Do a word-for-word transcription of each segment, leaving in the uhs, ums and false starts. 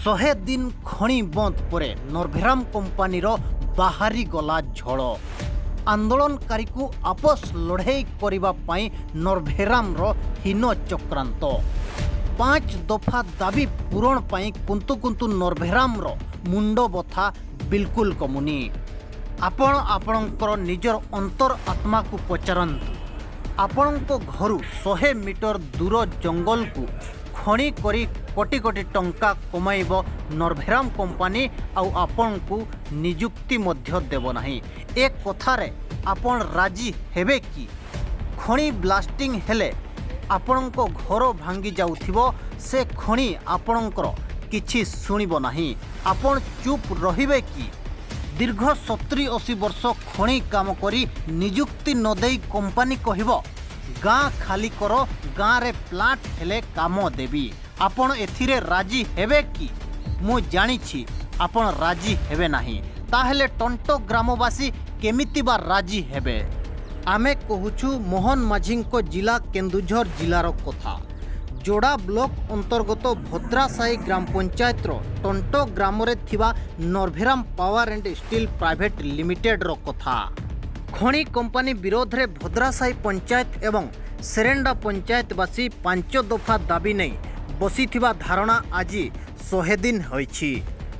ଶହେ ଦିନ ଖଣି ବନ୍ଦ ପରେ ନରଭେରାମ କମ୍ପାନୀର ବାହାରି ଗଲା ଝଡ଼। ଆନ୍ଦୋଳନକାରୀକୁ ଆପସ ଲଢ଼େଇ କରିବା ପାଇଁ ନରଭେରାମର ହୀନ ଚକ୍ରାନ୍ତ। ପାଞ୍ଚ ଦଫା ଦାବି ପୂରଣ ପାଇଁ କୁନ୍ତୁ କୁନ୍ତୁ ନରଭେରାମର ମୁଣ୍ଡ ବଥା ବିଲକୁଲ କମୁନି। ଆପଣ ଆପଣଙ୍କର ନିଜର ଅନ୍ତର ଆତ୍ମାକୁ ପଚାରନ୍ତୁ। ଆପଣଙ୍କ ଘରୁ ଶହେ ମିଟର ଦୂର ଜଙ୍ଗଲକୁ ଖଣି କରି କୋଟି କୋଟି ଟଙ୍କା କମାଇବ ନରଭେରାମ କମ୍ପାନୀ, ଆଉ ଆପଣଙ୍କୁ ନିଯୁକ୍ତି ମଧ୍ୟ ଦେବ ନାହିଁ। ଏ କଥାରେ ଆପଣ ରାଜି ହେବେ କି? ଖଣି ବ୍ଲାଷ୍ଟିଂ ହେଲେ ଆପଣଙ୍କ ଘର ଭାଙ୍ଗି ଯାଉଥିବ, ସେ ଖଣି ଆପଣଙ୍କର କିଛି ଶୁଣିବ ନାହିଁ। ଆପଣ ଚୁପ୍ ରହିବେ କି? ଦୀର୍ଘ ସତୁରି ଅଶୀ ବର୍ଷ ଖଣି କାମ କରି ନିଯୁକ୍ତି ନ ଦେଇ କମ୍ପାନୀ କହିବ, "ଗାଁ ଖାଲି କର, ଗାଁରେ ପ୍ଲାଣ୍ଟ ହେଲେ କାମ ଦେବି।" ଆପଣ ଏଥିରେ ରାଜି ହେବେ କି? ମୁଁ ଜାଣିଛି ଆପଣ ରାଜି ହେବେ ନାହିଁ। ତାହେଲେ ଟଣ୍ଟ ଗ୍ରାମବାସୀ କେମିତି ବା ରାଜି ହେବେ? ଆମେ କହୁଛୁ ମୋହନ ମାଝୀଙ୍କ ଜିଲ୍ଲା କେନ୍ଦୁଝର ଜିଲ୍ଲାର କଥା। ଯୋଡ଼ା ବ୍ଲକ ଅନ୍ତର୍ଗତ ଭଦ୍ରାସାହି ଗ୍ରାମ ପଞ୍ଚାୟତର ଟଣ୍ଟ ଗ୍ରାମରେ ଥିବା ନରଭେରାମ ପାୱାର ଆଣ୍ଡ ଷ୍ଟିଲ୍ ପ୍ରାଇଭେଟ ଲିମିଟେଡର କଥା। ଖଣି କମ୍ପାନୀ ବିରୋଧରେ ଭଦ୍ରାସାହି ପଞ୍ଚାୟତ ଏବଂ ସେରେଣ୍ଡା ପଞ୍ଚାୟତବାସୀ ପାଞ୍ଚ ଦଫା ଦାବି ନେଇ ବସିଥିବା ଧାରଣା ଆଜି ଶହେ ଦିନ ହୋଇଛି।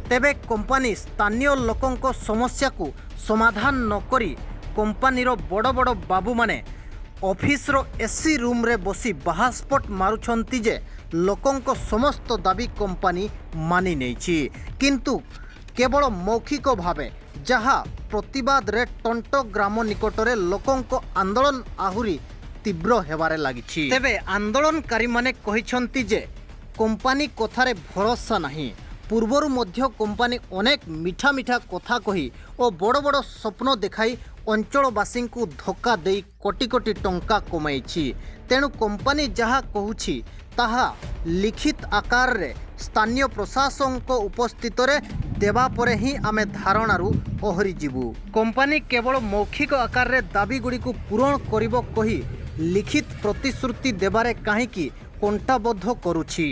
ତେବେ କମ୍ପାନୀ ସ୍ଥାନୀୟ ଲୋକଙ୍କ ସମସ୍ୟାକୁ ସମାଧାନ ନ କରି କମ୍ପାନୀର ବଡ଼ ବଡ଼ ବାବୁମାନେ ଅଫିସର ଏସି ରୁମ୍ରେ ବସି ବାହାସ୍ପଟ ମାରୁଛନ୍ତି ଯେ ଲୋକଙ୍କ ସମସ୍ତ ଦାବି କମ୍ପାନୀ ମାନି ନେଇଛି, କିନ୍ତୁ କେବଳ ମୌଖିକ ଭାବେ, ଯାହା ପ୍ରତିବାଦରେ ଟଣ୍ଟ ଗ୍ରାମ ନିକଟରେ ଲୋକଙ୍କ ଆନ୍ଦୋଳନ ଆହୁରି ତୀବ୍ର ହେବାରେ ଲାଗିଛି। ତେବେ ଆନ୍ଦୋଳନକାରୀମାନେ କହିଛନ୍ତି ଯେ କମ୍ପାନୀ କଥାରେ ଭରସା ନାହିଁ। ପୂର୍ବରୁ ମଧ୍ୟ କମ୍ପାନୀ ଅନେକ ମିଠା ମିଠା କଥା କହି ଓ ବଡ଼ ବଡ଼ ସ୍ୱପ୍ନ ଦେଖାଇ ଅଞ୍ଚଳବାସୀଙ୍କୁ ଧୋକା ଦେଇ କୋଟି କୋଟି ଟଙ୍କା କମାଇଛି। ତେଣୁ କମ୍ପାନୀ ଯାହା କହୁଛି ତାହା ଲିଖିତ ଆକାରରେ ସ୍ଥାନୀୟ ପ୍ରଶାସକଙ୍କ ଉପସ୍ଥିତରେ ଦେବା ପରେ ହିଁ ଆମେ ଧାରଣାରୁ ଓହରି ଯିବୁ। କମ୍ପାନୀ କେବଳ ମୌଖିକ ଆକାରରେ ଦାବିଗୁଡ଼ିକୁ ପୂରଣ କରିବ କହି ଲିଖିତ ପ୍ରତିଶ୍ରୁତି ଦେବାରେ କାହିଁକି କଣ୍ଟାବଦ୍ଧ କରୁଛି?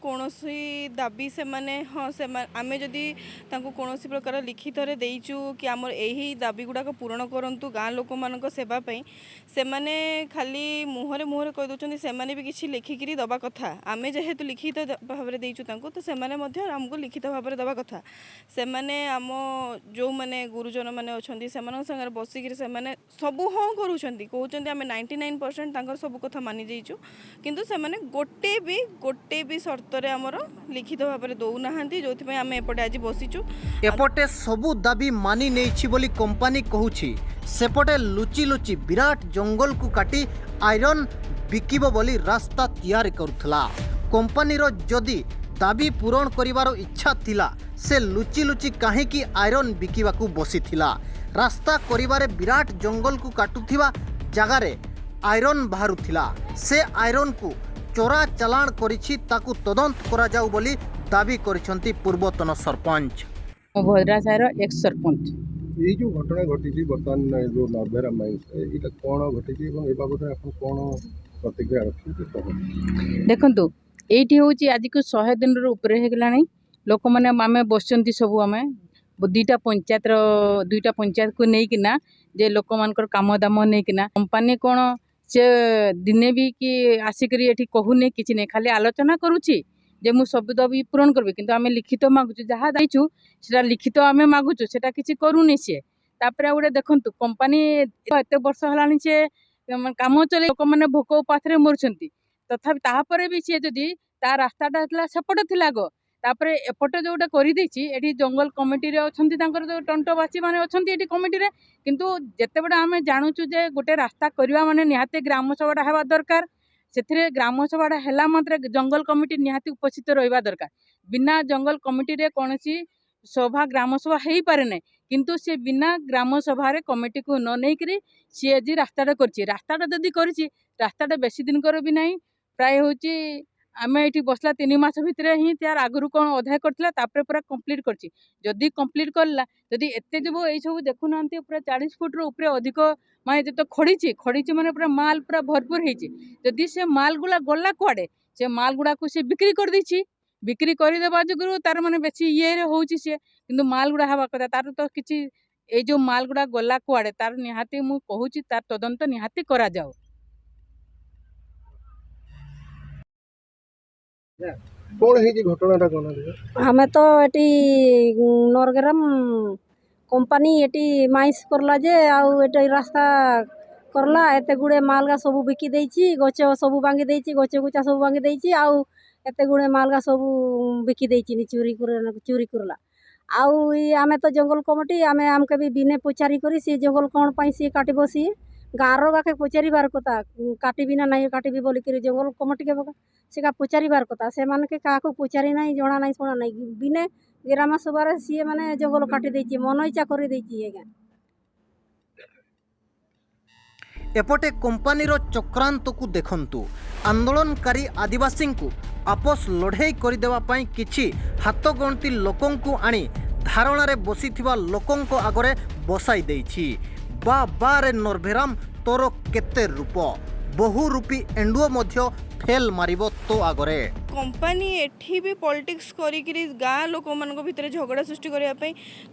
କୌଣସି ଦାବି ସେମାନେ, ହଁ, ସେମାନେ, ଆମେ ଯଦି ତାଙ୍କୁ କୌଣସି ପ୍ରକାର ଲିଖିତରେ ଦେଇଛୁ କି ଆମର ଏହି ଦାବି ଗୁଡ଼ାକ ପୂରଣ କରନ୍ତୁ ଗାଁ ଲୋକମାନଙ୍କ ସେବା ପାଇଁ, ସେମାନେ ଖାଲି ମୁହଁରେ ମୁହଁରେ କହିଦେଉଛନ୍ତି। ସେମାନେ ବି କିଛି ଲେଖିକିରି ଦେବା କଥା। ଆମେ ଯେହେତୁ ଲିଖିତ ଦ- ଭାବରେ ଦେଇଛୁ ତାଙ୍କୁ, ତ ସେମାନେ ମଧ୍ୟ ଆମକୁ ଲିଖିତ ଭାବରେ ଦେବା କଥା। ସେମାନେ ଆମ ଯେଉଁମାନେ ଗୁରୁଜନମାନେ ଅଛନ୍ତି, ସେମାନଙ୍କ ସାଙ୍ଗରେ ବସିକିରି ସେମାନେ ସବୁ ହଁ କରୁଛନ୍ତି, କହୁଛନ୍ତି, ଆମେ ନାଇଣ୍ଟି ନାଇନ୍ ପରସେଣ୍ଟ ତାଙ୍କର ସବୁ କଥା ମାନି ଯାଇଛୁ, କିନ୍ତୁ ସେମାନେ ଗୋଟେ ବି, ଗୋଟେ ବି ସର୍ତ୍ତରେ ଆମର ଲିଖିତ ଭାବରେ ଦେଉନାହାନ୍ତି, ଯେଉଁଥିପାଇଁ ଆମେ ଏପଟେ ଆଜି ବସିଛୁ। ଏପଟେ ସବୁ ଦାବି ମାନି ନେଇଛି ବୋଲି କମ୍ପାନୀ କହୁଛି, ସେପଟେ ଲୁଚି ଲୁଚି ବିରାଟ ଜଙ୍ଗଲକୁ କାଟି ଆଇରନ୍ ବିକିବ ବୋଲି ରାସ୍ତା ତିଆରି କରୁଥିଲା। କମ୍ପାନୀର ଯଦି ଦାବି ପୂରଣ କରିବାର ଇଚ୍ଛା ଥିଲା, ସେ ଲୁଚି ଲୁଚି କାହିଁକି ଆଇରନ୍ ବିକିବାକୁ ବସିଥିଲା? ରାସ୍ତା କରିବାରେ ବିରାଟ ଜଙ୍ଗଲକୁ କାଟୁଥିବା ଜାଗାରେ ଆଇରନ୍ ବାହାରୁଥିଲା। ସେ ଆଇରନ୍କୁ ଚୋରା ଚାଲାଣ କରିଛି, ତାକୁ ତଦନ୍ତ କରାଯାଉ ବୋଲି ଦାବି କରିଛନ୍ତି ପୂର୍ବତନ ସରପଞ୍ଚ। ଭଦ୍ରା ସାହିର ଏକ୍ସ ସରପଞ୍ଚ। ଏଇ ଯୋଉ ଘଟଣା ଘଟିଛି ବର୍ତ୍ତମାନ, ଏ ଯୋଉ ନର୍ଭେରା ମାଇନ୍ସ, ଏଇଟା କ'ଣ ଘଟିଛି ଏବଂ ଏ ବାବଦରେ ଆପଣ କ'ଣ ପ୍ରତିକ୍ରିୟା ରଖିଛନ୍ତି, କହନ୍ତୁ। ଦେଖନ୍ତୁ, ଏଇଠି ହେଉଛି ଆଜିକୁ ଶହେ ଦିନରୁ ଉପରେ ହେଇଗଲାଣି। ଲୋକମାନେ, ଆମେ ବସିଛନ୍ତି ସବୁ, ଆମେ ବ- ଦୁଇଟା ପଞ୍ଚାୟତର, ଦୁଇଟା ପଞ୍ଚାୟତକୁ ନେଇକିନା, ଯେ ଲୋକମାନଙ୍କର କାମ ଦାମ ନେଇକିନା, କମ୍ପାନୀ କ'ଣ ସେ ଦିନେ ବି କି ଆସିକରି ଏଠି କହୁନି, କିଛି ନାହିଁ, ଖାଲି ଆଲୋଚନା କରୁଛି ଯେ ମୁଁ ସବୁ ଦାବି ପୂରଣ କରିବି, କିନ୍ତୁ ଆମେ ଲିଖିତ ମାଗୁଛୁ, ଯାହା ଦେଇଛୁ ସେଟା ଲିଖିତ ଆମେ ମାଗୁଛୁ, ସେଟା କିଛି କରୁନି ସିଏ। ତାପରେ ଆଉ ଗୋଟେ ଦେଖନ୍ତୁ, କମ୍ପାନୀ ଏତେ ବର୍ଷ ହେଲାଣି ସେ, ମାନେ, କାମ ଚଲେଇ ଲୋକମାନେ ଭୋକ ଉପାସରେ ମରୁଛନ୍ତି, ତଥାପି ତାପରେ ବି ସିଏ ଯଦି ତା ରାସ୍ତାଟା ଥିଲା, ସେପଟେ ଥିଲା ଆଗ, ତାପରେ ଏପଟେ ଯୋଉଟା କରିଦେଇଛି, ଏଠି ଜଙ୍ଗଲ କମିଟିରେ ଅଛନ୍ତି, ତାଙ୍କର ଯୋଉ ତଣ୍ଟବାସୀ ମାନେ ଅଛନ୍ତି ଏଠି କମିଟିରେ, କିନ୍ତୁ ଯେତେବେଳେ ଆମେ ଜାଣୁଛୁ ଯେ ଗୋଟେ ରାସ୍ତା କରିବା ମାନେ ନିହାତି ଗ୍ରାମ ସଭାଟା ହେବା ଦରକାର, ସେଥିରେ ଗ୍ରାମ ସଭାଟା ହେଲା ମାତ୍ରେ ଜଙ୍ଗଲ କମିଟି ନିହାତି ଉପସ୍ଥିତ ରହିବା ଦରକାର। ବିନା ଜଙ୍ଗଲ କମିଟିରେ କୌଣସି ସଭା, ଗ୍ରାମ ସଭା ହେଇପାରେ ନାହିଁ, କିନ୍ତୁ ସେ ବିନା ଗ୍ରାମ ସଭାରେ କମିଟିକୁ ନ ନେଇକରି ସିଏ ଆଜି ରାସ୍ତାଟା କରିଛି। ରାସ୍ତାଟା ଯଦି କରିଛି, ରାସ୍ତାଟା ବେଶୀ ଦିନକର ବି ନାହିଁ, ପ୍ରାୟ ହେଉଛି, ଆମେ ଏଇଠି ବସିଲା ତିନି ମାସ ଭିତରେ ହିଁ ତାର ଆଗରୁ କ'ଣ ଅଧା କରିଥିଲା, ତାପରେ ପୁରା କମ୍ପ୍ଲିଟ୍ କରିଛି। ଯଦି କମ୍ପ୍ଲିଟ୍ କରିଲା, ଯଦି ଏତେ ଯିବ, ଏଇ ସବୁ ଦେଖୁନାହାନ୍ତି, ପୁରା ଚାଳିଶ ଫୁଟରୁ ଉପରେ ଅଧିକ, ମାନେ, ଯେତେ ଖଡ଼ିଛି, ଖଡ଼ିଛି ମାନେ ପୁରା ମାଲ ପୁରା ଭରପୁର ହେଇଛି। ଯଦି ସେ ମାଲଗୁଲା ଗଲା କୁଆଡ଼େ, ସେ ମାଲ ଗୁଡ଼ାକୁ ସେ ବିକ୍ରି କରିଦେଇଛି। ବିକ୍ରି କରିଦେବା ଯୋଗୁରୁ ତାର ମାନେ ବେଶୀ ଇଏରେ ହଉଛି ସିଏ, କିନ୍ତୁ ମାଲ ଗୁଡ଼ା ହେବା କଥା, ତାର ତ କିଛି, ଏଇ ଯୋଉ ମାଲ ଗୁଡ଼ା ଗଲା କୁଆଡ଼େ, ତାର ନିହାତି ମୁଁ କହୁଛି, ତାର ତଦନ୍ତ ନିହାତି କରାଯାଉ। କ'ଣ ହେଇଛି ଘଟଣାଟା କ'ଣ? ଆମେ ତ ଏଠି ନରଗେରାମ କମ୍ପାନୀ ଏଠି ମାଇନ୍ସ କରଲା ଯେ, ଆଉ ଏଠି ରାସ୍ତା କରଲା, ଏତେ ଗୁଡ଼େ ମାଲଗା ସବୁ ବିକି ଦେଇଛି, ଗଛ ସବୁ ଭାଙ୍ଗି ଦେଇଛି, ଗଛ ଗୁଛା ସବୁ ଭାଙ୍ଗି ଦେଇଛି, ଆଉ ଏତେ ଗୁଡ଼େ ମାଲଗା ସବୁ ବିକି ଦେଇଛି, ଚୋରି କରି, ଚୋରି କରଲା। ଆଉ ଇ ଆମେ ତ ଜଙ୍ଗଲ କମିଟି, ଆମେ ଆମକେ ବି ବିନେ ପଚାରି କରି ସିଏ ଜଙ୍ଗଲ କ'ଣ ପାଇଁ ସିଏ କାଟିବ, ସିଏ ଗାଁର ଗାକେ ପଚାରିବାର କଥା, କାଟିବି ନା ନାଇଁ କାଟିବି ବୋଲିକିରି ଜଙ୍ଗଲ କମିଟିକେ ସେକା ପଚାରିବାର କଥା। ସେମାନକେ କାହାକୁ ପଚାରି ନାହିଁ, ଜଣା ନାହିଁ, ଶୁଣା ନାହିଁ। ବିନେ ଗ୍ରାମ ସଭାରେ ସିଏ ମାନେ ଜଙ୍ଗଲ କାଟି ଦେଇଛି, ମନ ଇଚ୍ଛା କରିଦେଇଛି ଆଜ୍ଞା। ଏପଟେ କମ୍ପାନୀର ଚକ୍ରାନ୍ତକୁ ଦେଖନ୍ତୁ। ଆନ୍ଦୋଳନକାରୀ ଆଦିବାସୀଙ୍କୁ ଆପୋଷ ଲଢ଼େଇ କରିଦେବା ପାଇଁ କିଛି ହାତଗଣତି ଲୋକଙ୍କୁ ଆଣି ଧାରଣାରେ ବସିଥିବା ଲୋକଙ୍କ ଆଗରେ ବସାଇ ଦେଇଛି। ବା ବାରେ ନର୍ଭେରାମ, ତୋର କେତେ ରୂପ, ବହୁ ରୂପୀ ଏଣ୍ଡୁଅ ମଧ୍ୟ ଫେଲ୍ ମାରିବ ତୋ ଆଗରେ। କମ୍ପାନୀ ଏଠି ବି ପଲିଟିକ୍ସ କରିକିରି ଗାଁ ଲୋକମାନଙ୍କ ଭିତରେ ଝଗଡ଼ା ସୃଷ୍ଟି କରିବା ପାଇଁ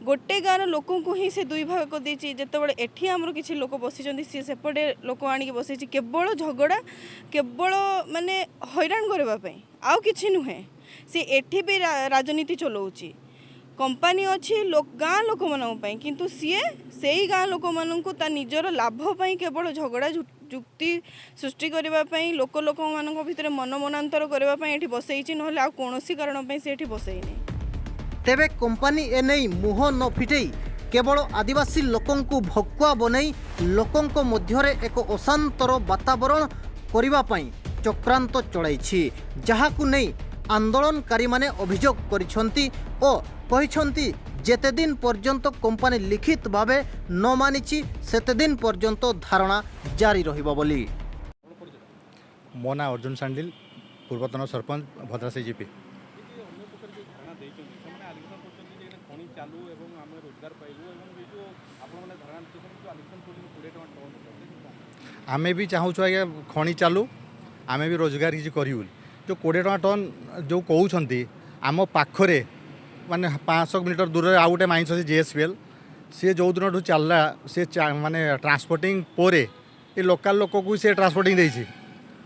ଗୋଟେ ଗାଁର ଲୋକଙ୍କୁ ହିଁ ସେ ଦୁଇ ଭାଗ କରିଦେଇଛି। ଯେତେବେଳେ ଏଠି ଆମର କିଛି ଲୋକ ବସିଛନ୍ତି, ସିଏ ସେପଟେ ଲୋକ ଆଣିକି ବସେଇଛି। କେବଳ ଝଗଡ଼ା, କେବଳ ମାନେ ହଇରାଣ କରିବା ପାଇଁ, ଆଉ କିଛି ନୁହେଁ। ସେ ଏଠି ବି ରା- ରାଜନୀତି ଚଲାଉଛି। କମ୍ପାନୀ ଅଛି ଲୋ- ଗାଁ ଲୋକମାନଙ୍କ ପାଇଁ, କିନ୍ତୁ ସିଏ ସେଇ ଗାଁ ଲୋକମାନଙ୍କୁ ତା ନିଜର ଲାଭ ପାଇଁ କେବଳ ଝଗଡ଼ା ଝୁ- ଯୁକ୍ତି ସୃଷ୍ଟି କରିବା ପାଇଁ, ଲୋକ ଲୋକମାନଙ୍କ ଭିତରେ ମନମନାନ୍ତର କରିବା ପାଇଁ ଏଠି ବସେଇଛି, ନହେଲେ ଆଉ କୌଣସି କାରଣ ପାଇଁ ସେ ଏଠି ବସେଇନି। ତେବେ କମ୍ପାନୀ ଏ ନେଇ ମୁହଁ ନ ଫିଟେଇ କେବଳ ଆଦିବାସୀ ଲୋକଙ୍କୁ ଭକୁଆ ବନେଇ ଲୋକଙ୍କ ମଧ୍ୟରେ ଏକ ଅଶାନ୍ତର ବାତାବରଣ କରିବା ପାଇଁ ଚକ୍ରାନ୍ତ ଚଳାଇଛି, ଯାହାକୁ ନେଇ ଆନ୍ଦୋଳନକାରୀମାନେ ଅଭିଯୋଗ କରିଛନ୍ତି ଓ କହିଛନ୍ତି, ଯେତେ ଦିନ ପର୍ଯ୍ୟନ୍ତ କମ୍ପାନୀ ଲିଖିତ ଭାବେ ନ ମାନିଛି, ସେତେ ଦିନ ପର୍ଯ୍ୟନ୍ତ ଧାରଣା ଜାରି ରହିବ ବୋଲି। ମୋ ନାଁ ଅର୍ଜୁନ ସାଣ୍ଡିଲ, ପୂର୍ବତନ ସରପଞ୍ଚ ଭଦ୍ରା ସିଜିପି। ଆମେ ବି ଚାହୁଁଛୁ ଆଜ୍ଞା ଖଣି ଚାଲୁ, ଆମେ ବି ରୋଜଗାର କିଛି କରିବୁ ବୋଲି। କୋଡ଼ିଏ ଟଙ୍କା ଟନ୍ ଯେଉଁ କହୁଛନ୍ତି, ଆମ ପାଖରେ ମାନେ ପାଞ୍ଚଶହ ମିଟର ଦୂରରେ ଆଉ ଗୋଟେ ମାଇନ୍ସ ଅଛି, ଜେଏସ୍ପିଏଲ୍। ସିଏ ଯେଉଁ ଦିନଠୁ ଚାଲିଲା, ସେ ଚା- ମାନେ ଟ୍ରାନ୍ସପୋର୍ଟିଂ ପରେ ଏ ଲୋକାଲ ଲୋକକୁ ସେ ଟ୍ରାନ୍ସପୋର୍ଟିଂ ଦେଇଛି,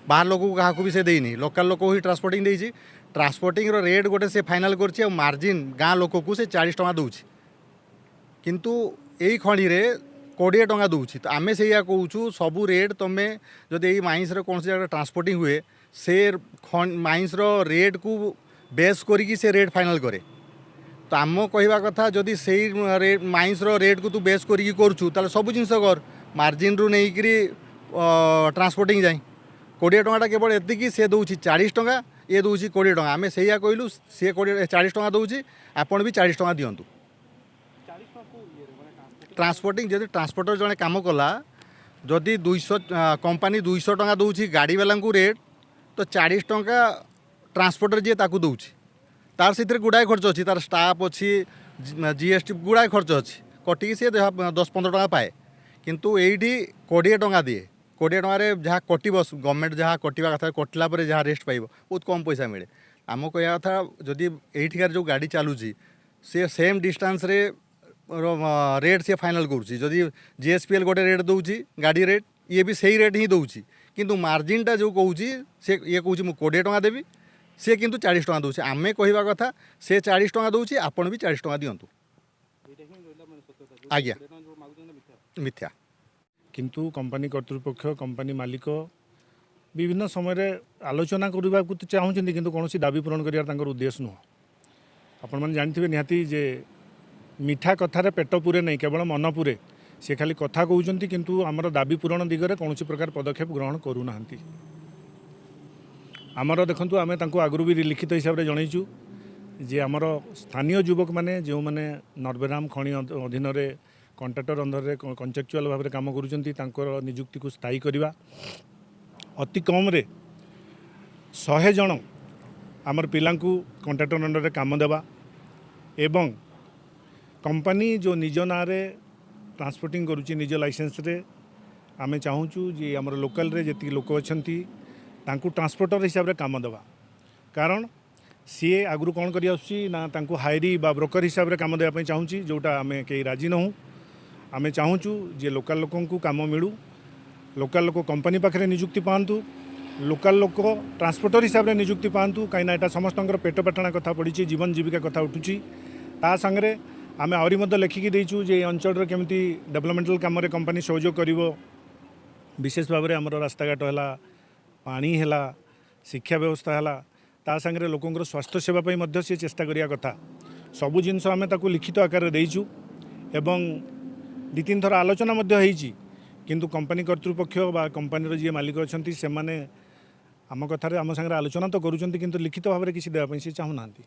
ବାହାର ଲୋକକୁ କାହାକୁ ବି ସେ ଦେଇନି, ଲୋକାଲ ଲୋକକୁ ହିଁ ଟ୍ରାନ୍ସପୋର୍ଟିଂ ଦେଇଛି। ଟ୍ରାନ୍ସପୋର୍ଟିଂର ରେଟ୍ ଗୋଟେ ସେ ଫାଇନାଲ୍ କରିଛି, ଆଉ ମାର୍ଜିନ୍ ଗାଁ ଲୋକକୁ ସେ ଚାଳିଶ ଟଙ୍କା ଦେଉଛି। କିନ୍ତୁ ଏଇ ଖଣିରେ କୋଡ଼ିଏ ଟଙ୍କା ଦେଉଛି। ତ ଆମେ ସେଇଆ କହୁଛୁ, ସବୁ ରେଟ୍ ତମେ ଯଦି ଏଇ ମାଇନ୍ସରେ କୌଣସି ଜାଗାରେ ଟ୍ରାନ୍ସପୋର୍ଟିଂ ହୁଏ, ସେ ଖ- ମାଇନ୍ସର ରେଟ୍କୁ ବେସ୍ କରିକି ସେ ରେଟ୍ ଫାଇନାଲ୍ କରେ। ତ ଆମ କହିବା କଥା, ଯଦି ସେଇ ରେ- ମାଇନ୍ସର ରେଟ୍କୁ ତୁ ବେସ୍ କରିକି କରୁଛୁ, ତାହେଲେ ସବୁ ଜିନିଷ କର, ମାର୍ଜିନ୍ରୁ ନେଇକିରି ଟ୍ରାନ୍ସପୋର୍ଟିଂ ଯାଏଁ। କୋଡ଼ିଏ ଟଙ୍କାଟା କେବଳ ଏତିକି, ସେ ଦେଉଛି ଚାଳିଶ ଟଙ୍କା, ଇଏ ଦେଉଛି କୋଡ଼ିଏ ଟଙ୍କା। ଆମେ ସେଇଆ କହିଲୁ, ସିଏ କୋଡ଼ିଏ ଚାଳିଶ ଟଙ୍କା ଦେଉଛି, ଆପଣ ବି ଚାଳିଶ ଟଙ୍କା ଦିଅନ୍ତୁ। ଟ୍ରାନ୍ସପୋର୍ଟିଂ, ଯଦି ଟ୍ରାନ୍ସପୋର୍ଟର ଜଣେ କାମ କଲା, ଯଦି ଦୁଇଶହ, ଆ, କମ୍ପାନୀ ଦୁଇଶହ ଟଙ୍କା ଦେଉଛି ଗାଡ଼ିବାଲାଙ୍କୁ ରେଟ୍, ତ ଚାଳିଶ ଟଙ୍କା ଟ୍ରାନ୍ସପୋର୍ଟର ଯିଏ ତାକୁ ଦେଉଛି। ତାର ସେଥିରେ ଗୁଡ଼ାଏ ଖର୍ଚ୍ଚ ଅଛି, ତାର ଷ୍ଟାଫ୍ ଅଛି, ଜିଏସ୍ଟି, ଗୁଡ଼ାଏ ଖର୍ଚ୍ଚ ଅଛି, କଟିକି ସିଏ ଯାହା ଦଶ ପନ୍ଦର ଟଙ୍କା ପାଏ। କିନ୍ତୁ ଏଇଠି କୋଡ଼ିଏ ଟଙ୍କା ଦିଏ, କୋଡ଼ିଏ ଟଙ୍କାରେ ଯାହା କଟିବ, ଗଭର୍ଣ୍ଣମେଣ୍ଟ ଯାହା କଟିବା କଥା, କଟିଲା ପରେ ଯାହା ରେଷ୍ଟ ପାଇବ, ବହୁତ କମ୍ ପଇସା ମିଳେ। ଆମ କହିବା କଥା, ଯଦି ଏଇଠିକାର ଯେଉଁ ଗାଡ଼ି ଚାଲୁଛି, ସେ ସେମ୍ ଡିଷ୍ଟାନ୍ସରେ ରେଟ୍ ସିଏ ଫାଇନାଲ୍ କରୁଛି। ଯଦି ଜେଏସ୍ପିଏଲ୍ ଗୋଟେ ରେଟ୍ ଦେଉଛି, ଗାଡ଼ି ରେଟ୍, ଇଏ ବି ସେଇ ରେଟ୍ ହିଁ ଦେଉଛି। କିନ୍ତୁ ମାର୍ଜିନ୍ଟା ଯେଉଁ କହୁଛି, ସେ ଇଏ କହୁଛି, "ମୁଁ କୋଡ଼ିଏ ଟଙ୍କା ଦେବି", ସିଏ କିନ୍ତୁ ଚାଳିଶ ଟଙ୍କା ଦେଉଛି। ଆମେ କହିବା କଥା, ସେ ଚାଳିଶ ଟଙ୍କା ଦେଉଛି, ଆପଣ ବି ଚାଳିଶ ଟଙ୍କା ଦିଅନ୍ତୁ। ଆଜ୍ଞା। ମିଥ୍ୟା। କିନ୍ତୁ କମ୍ପାନୀ କର୍ତ୍ତୃପକ୍ଷ, କମ୍ପାନୀ ମାଲିକ ବିଭିନ୍ନ ସମୟରେ ଆଲୋଚନା କରିବାକୁ ତ ଚାହୁଁଛନ୍ତି, କିନ୍ତୁ କୌଣସି ଦାବି ପୂରଣ କରିବାର ତାଙ୍କର ଉଦ୍ଦେଶ୍ୟ ନୁହଁ। ଆପଣମାନେ ଜାଣିଥିବେ ନିହାତି ଯେ ମିଠା କଥାରେ ପେଟ ପୁରେ ନାହିଁ, କେବଳ ମନ ପୁରେ। ସେ ଖାଲି କଥା କହୁଛନ୍ତି, କିନ୍ତୁ ଆମର ଦାବି ପୂରଣ ଦିଗରେ କୌଣସି ପ୍ରକାର ପଦକ୍ଷେପ ଗ୍ରହଣ କରୁନାହାନ୍ତି। ଆମର ଦେଖନ୍ତୁ, ଆମେ ତାଙ୍କୁ ଆଗରୁ ବି ଲିଖିତ ହିସାବରେ ଜଣେଇଛୁ ଯେ ଆମର ସ୍ଥାନୀୟ ଯୁବକମାନେ, ଯେଉଁମାନେ ନର୍ବେରାମ ଖଣି ଅଧ- ଅଧୀନରେ କଣ୍ଟ୍ରାକ୍ଟର ଅଣ୍ଡରରେ କ- କଣ୍ଟ୍ରାକ୍ଚୁଆଲ ଭାବରେ କାମ କରୁଛନ୍ତି, ତାଙ୍କର ନିଯୁକ୍ତିକୁ ସ୍ଥାୟୀ କରିବା, ଅତି କମ୍ରେ ଶହେ ଜଣ ଆମର ପିଲାଙ୍କୁ କଣ୍ଟ୍ରାକ୍ଟର ଅଣ୍ଡରରେ କାମ ଦେବା ଏବଂ କମ୍ପାନୀ ଯେଉଁ ନିଜ ନାଁରେ ଟ୍ରାନ୍ସପୋର୍ଟିଂ କରୁଛି ନିଜ ଲାଇସେନ୍ସରେ, ଆମେ ଚାହୁଁଛୁ ଯେ ଆମର ଲୋକାଲରେ ଯେତିକି ଲୋକ ଅଛନ୍ତି, ତାଙ୍କୁ ଟ୍ରାନ୍ସପୋର୍ଟର ହିସାବରେ କାମ ଦେବା। କାରଣ ସିଏ ଆଗରୁ କ'ଣ କରି ଆସୁଛି ନା, ତାଙ୍କୁ ହାଇରି ବା ବ୍ରୋକର ହିସାବରେ କାମ ଦେବା ପାଇଁ ଚାହୁଁଛି, ଯେଉଁଟା ଆମେ କେହି ରାଜି ନୋହୁଁ। ଆମେ ଚାହୁଁଛୁ ଯେ ଲୋକାଲ ଲୋକଙ୍କୁ କାମ ମିଳୁ, ଲୋକାଲ ଲୋକ କମ୍ପାନୀ ପାଖରେ ନିଯୁକ୍ତି ପାଆନ୍ତୁ, ଲୋକାଲ ଲୋକ ଟ୍ରାନ୍ସପୋର୍ଟର ହିସାବରେ ନିଯୁକ୍ତି ପାଆନ୍ତୁ। କାହିଁକିନା ଏଇଟା ସମସ୍ତଙ୍କର ପେଟ ପାଟଣା କଥା ପଡ଼ିଛି, ଜୀବନ ଜୀବିକା କଥା ଉଠୁଛି। ତା ସାଙ୍ଗରେ ଆମେ ଆହୁରି ମଧ୍ୟ ଲେଖିକି ଦେଇଛୁ ଯେ ଏ ଅଞ୍ଚଳରେ କେମିତି ଡେଭଲପମେଣ୍ଟାଲ କାମରେ କମ୍ପାନୀ ସହଯୋଗ କରିବ। ବିଶେଷ ଭାବରେ ଆମର ରାସ୍ତାଘାଟ ହେଲା, ପାଣି ହେଲା, ଶିକ୍ଷା ବ୍ୟବସ୍ଥା ହେଲା, ତା ସାଙ୍ଗରେ ଲୋକଙ୍କର ସ୍ୱାସ୍ଥ୍ୟ ସେବା ପାଇଁ ମଧ୍ୟ ସେ ଚେଷ୍ଟା କରିବା କଥା। ସବୁ ଜିନିଷ ଆମେ ତାକୁ ଲିଖିତ ଆକାରରେ ଦେଇଛୁ ଏବଂ ଦୁଇ ତିନି ଥର ଆଲୋଚନା ମଧ୍ୟ ହେଇଛି। କିନ୍ତୁ କମ୍ପାନୀ କର୍ତ୍ତୃପକ୍ଷ ବା କମ୍ପାନୀର ଯିଏ ମାଲିକ ଅଛନ୍ତି, ସେମାନେ ଆମ କଥାରେ, ଆମ ସାଙ୍ଗରେ ଆଲୋଚନା ତ କରୁଛନ୍ତି, କିନ୍ତୁ ଲିଖିତ ଭାବରେ କିଛି ଦେବା ପାଇଁ ସେ ଚାହୁଁନାହାନ୍ତି।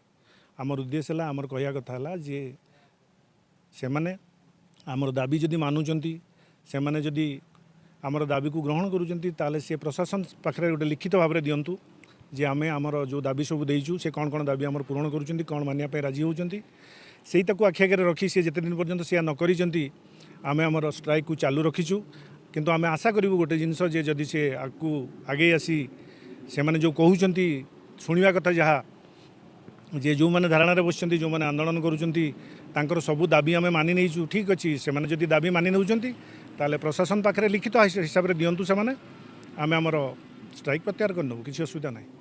ଆମର ଉଦ୍ଦେଶ୍ୟ ହେଲା, ଆମର କହିବା କଥା ହେଲା ଯେ ସେମାନେ ଆମର ଦାବି ଯଦି ମାନୁଛନ୍ତି, ସେମାନେ ଯଦି ଆମର ଦାବିକୁ ଗ୍ରହଣ କରୁଛନ୍ତି, ତାହେଲେ ସେ ପ୍ରଶାସନ ପାଖରେ ଗୋଟେ ଲିଖିତ ଭାବରେ ଦିଅନ୍ତୁ ଯେ ଆମେ ଆମର ଯେଉଁ ଦାବି ସବୁ ଦେଇଛୁ, ସେ କ'ଣ କ'ଣ ଦାବି ଆମର ପୂରଣ କରୁଛନ୍ତି, କ'ଣ ମାନିବା ପାଇଁ ରାଜି ହେଉଛନ୍ତି। ସେଇଟାକୁ ଆଖି ଆଗରେ ରଖି ସେ ଯେତେ ଦିନ ପର୍ଯ୍ୟନ୍ତ ସେଇଆ ନ କରିଛନ୍ତି, ଆମେ ଆମର ଷ୍ଟ୍ରାଇକ୍କୁ ଚାଲୁ ରଖିଛୁ। କିନ୍ତୁ ଆମେ ଆଶା କରିବୁ ଗୋଟେ ଜିନିଷ, ଯେ ଯଦି ସେ ଆଗକୁ ଆଗେଇ ଆସି ସେମାନେ ଯେଉଁ କହୁଛନ୍ତି, ଶୁଣିବା କଥା ଯାହା, ଯେ ଯେଉଁମାନେ ଧାରଣାରେ ବସିଛନ୍ତି, ଯେଉଁମାନେ ଆନ୍ଦୋଳନ କରୁଛନ୍ତି, ତାଙ୍କର ସବୁ ଦାବି ଆମେ ମାନି ନେଇଛୁ। ଠିକ୍ ଅଛି, ସେମାନେ ଯଦି ଦାବି ମାନି ନେଉଛନ୍ତି, ତାହେଲେ ପ୍ରଶାସନ ପାଖରେ ଲିଖିତ ହିସ- ହିସାବରେ ଦିଅନ୍ତୁ ସେମାନେ, ଆମେ ଆମର ଷ୍ଟ୍ରାଇକ୍ ପ୍ରତ୍ୟାହାର କରିନେବୁ, କିଛି ଅସୁବିଧା ନାହିଁ।